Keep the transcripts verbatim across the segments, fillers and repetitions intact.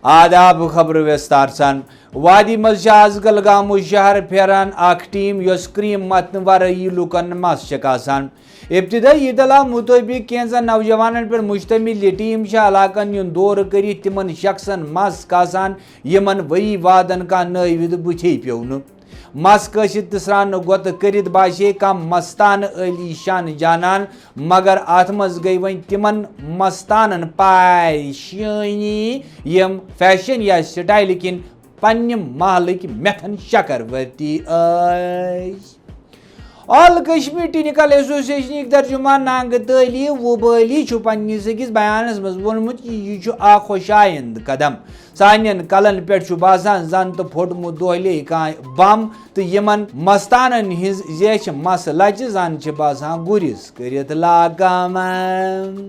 آداب، خبرٕ وِستار سان۔ وادی منٛز چھِ آز گلگامہٕ شہر پھیران اکھ ٹیم، یۄس کریم متنہٕ ورٲیی لوٗکن مَس چھِ کاسان۔ ابتدٲیی اطلاع مُطٲبِق، کینٛژن نوجوانن پٮ۪ٹھ مشتمل یہِ ٹیم چھِ علاقن ہُنٛد دورٕ کٔرِتھ تِمن شخصن مَس کاسان، یِمن ؤری وادن کانٛہہ نٲوِد بُتھے پیوٚو نہٕ۔ مَس کٲسِتھ تہٕ سرٛانہٕ گۄتہٕ کٔرِتھ باسے کانٛہہ مستانہٕ عٲلی شان جانان، مگر اتھ منٛز گٔے وۄنۍ تِمن مستانن پریشٲنی، یِم فیشن یا سٹایلہٕ کِنۍ پننہِ محلٕکۍ میتھن شکر ورتی ٲسۍ۔ آل کشمیر ٹیکنیکل ایسوسیشنٕکۍ ترجمان نانگہٕ تٲلی وُبٲلی چھُ پننِس أکِس بیانس منٛز ووٚنمُت زِ یہِ چھُ اکھ خۄش آیند قدم۔ سانٮ۪ن کلن پٮ۪ٹھ چھُ باسان زن تہٕ پھوٚٹمُت دۄہلے کانٛہہ بم، تہٕ یِمن مستانن ہٕنٛز زیچھِ مس لچہِ زن چھِ باسان گُرِس کٔرِتھ لاکامن۔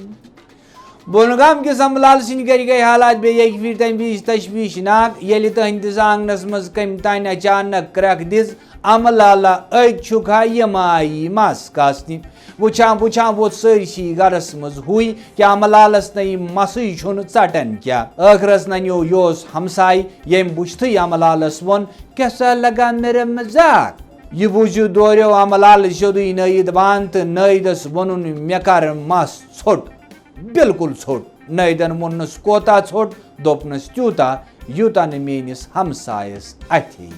بۄنہٕ گام کِس امہٕ لال سٕنٛدِ گرِ گٔے حالات بیٚیہِ اَکہِ پھِرِ تَمہِ وِزِ تشویشناک، ییٚلہِ تٔہٕنٛدِس آنٛگنس منٛز کٔمۍ تانۍ اچانک کرٛٮ۪کھ دِژ۔ امہٕ لالا أتۍ چھُکھ ہا یِم آیی مَس کاسنہِ۔ وُچھان وُچھان ووٚتھ سٲرسٕے گرس منٛز ہُے کہِ امہٕ لالس نَے مَسٕے چھُنہٕ ژٹان کیٛاہ۔ ٲخرس نَنیو یہِ اوس ہمساے، ییٚمۍ وُچھتھٕے امہٕ لالس ووٚن، "کیسا لگا میرا مذاق؟" یہِ بوٗزِتھ دوریو امہٕ لالہٕ سیوٚدُے نٲیِد بان تہٕ نٲیِدس ووٚنُن، "مےٚ کر مَس ژھوٚٹ، بالکل ژھوٚٹ۔" نٲیِدن ووٚننس، "کوتاہ ژھوٚٹ؟" دوٚپنس، "تیوٗتاہ، یوٗتاہ نہٕ میٲنِس ہمسایس اَتھِ یی۔"